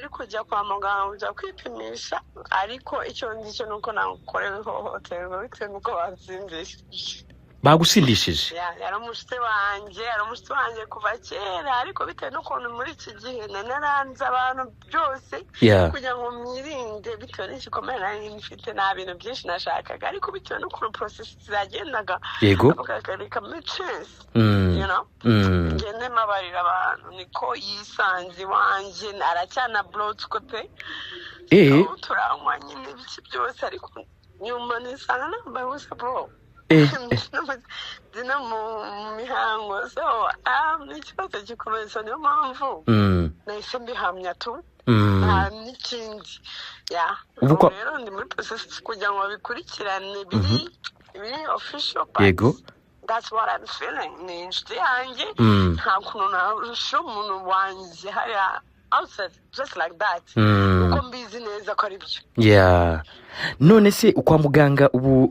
Ndi kujya kwa muganga, kujya kwipimisha, ariko icyo nzi cyo ni uko nakorewe ihohoterwa bitewe n'uko bansindishije. Bagusindishije? Yeah, yari umushuti wanjye, yari umushuti wanjye kuva kera, ariko bitewe n'ukuntu muri iki gihe nari naranze abantu byose kugira ngo mwirinde, bitewe n'igikomere nari mfite, nta bintu byinshi nashakaga, ariko bitewe n'ukuntu process zagendaga, reka muri chance ngende mabarira abantu, niko yisanze iwanjye, aracyana burotswe pe. So, turanywa nyine ibiki byose, ariko nyuma nisanga nambaye ubusa, bro. Ndi no mu mihango, so ni ikibazo gikomeye. So niyo mpamvu nahise mbihamya tu, nta n'ikindi ya. Ubu Rero ndi muri process kugira ngo babikurikirane biri official, but that's what I'm feeling. Ni inshuti yanjye, nta kuntu narusha umuntu wanjye hariya outside just like that, kuko mbizi neza ko ari byo. Yeah. None se kwa muganga ubu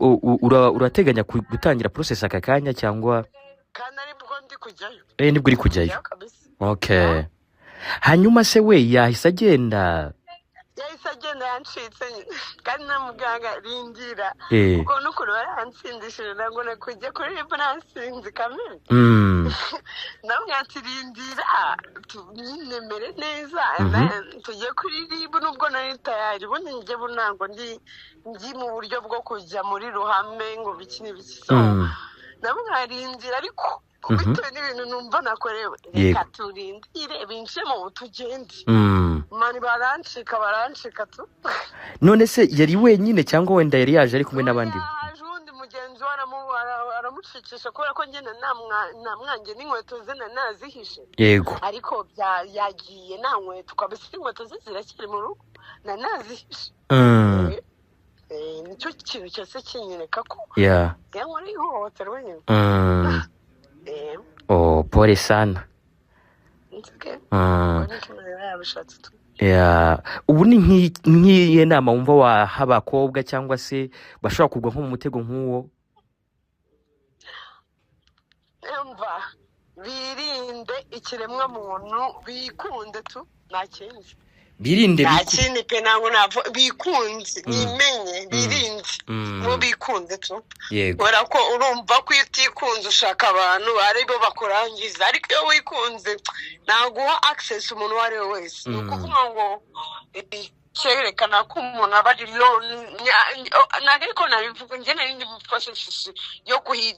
urateganya gutangira process aka kanya cyangwa? Kandi aribwo ndi kujyayo. Eh, nibwo uri kujyayo? Kujyayo kabisa. Okay, hanyuma se we yahise agenda? Yahise agenda, yancitse nyine, kandi na muganga rindira, kuko n'ukuntu bari yansindishije, ntabwo nakujya kuri RIB nasinze kamere. Nawe ati: "Rindira nyine neza, and then tujye kuri RIB." Nubwo nari tayari, ubundi njye bu ntabwo ndi mu buryo bwo kujya muri ruhame ngo biki n'ibiki, so nabo nkarindira, ariko bitewe n'ibintu numva nakorewe, reka turindire binjemo tugende. Man, barancika, barancika tu. None se yari wenyine cyangwa wenda yari yaje ari kumwe n'abandi? Yaje uwundi mugenzi we aramucikisha, kubera ko njye namwanjye n'inkweto ze nazihishe. Ariko yagiye nta nkweto kabisa, inkweto ze ziracyari mu rugo, nazihishe. Eh, nicyo kintu cyose kinyereka ko yankoreye ihohoterwa nyine. Eh. Oh, pole sana. It's okay. Ubwo niko Imana iba yabishatse tu. Yeah. Ubu ni nk'iyihe nama wumva waha abakobwa cyangwa se bashobora kugwa nko mu mutego nk'uwo? Umva, birinde ikiremwa muntu, bikunde tu, nta kindi. Birinde Nta kindi pe, ntabwo napfa, bikunze, bimenye, birinde, bo bikunde tu. Kubera ko urumva ko iyo utikunze ushaka abantu aribo bakurangiza, ariko iyo wikunze ntabwo uha access umuntu uwo ari we wese. Ni ukuvuga ngo cyerekana ko umuntu aba ari lonely, ntabwo ariko nabivuga, njye nari ndi mu process yo kuhi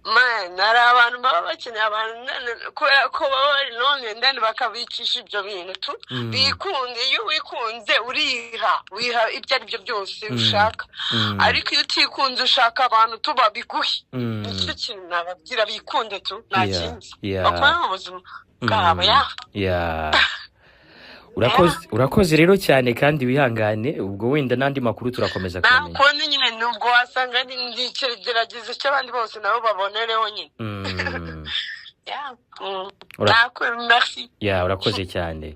Man, hari abantu baba bakeneye abantu kubera ko baba bari lonely, then bakabicisha ibyo bintu tu. Bikunde, iyo wikunze uriha, wiha ibyo ari byo byose ushaka, ariko iyo utikunze ushaka abantu tu babiguhe. Nicyo kintu nababwira, bikunde tu, nta kindi, bakore mu buzima bwabo ya. Yeah. Urakoze, urakoze rero cyane, kandi wihangane, ubwo wenda n'andi makuru turakomeza Nta kuyamenya. kundi nyine, nubwo wasanga ni ikigeragezo cy'abandi bose, nabo babonereho nyine. Yeah. Merci. Yeah, urakoze cyane.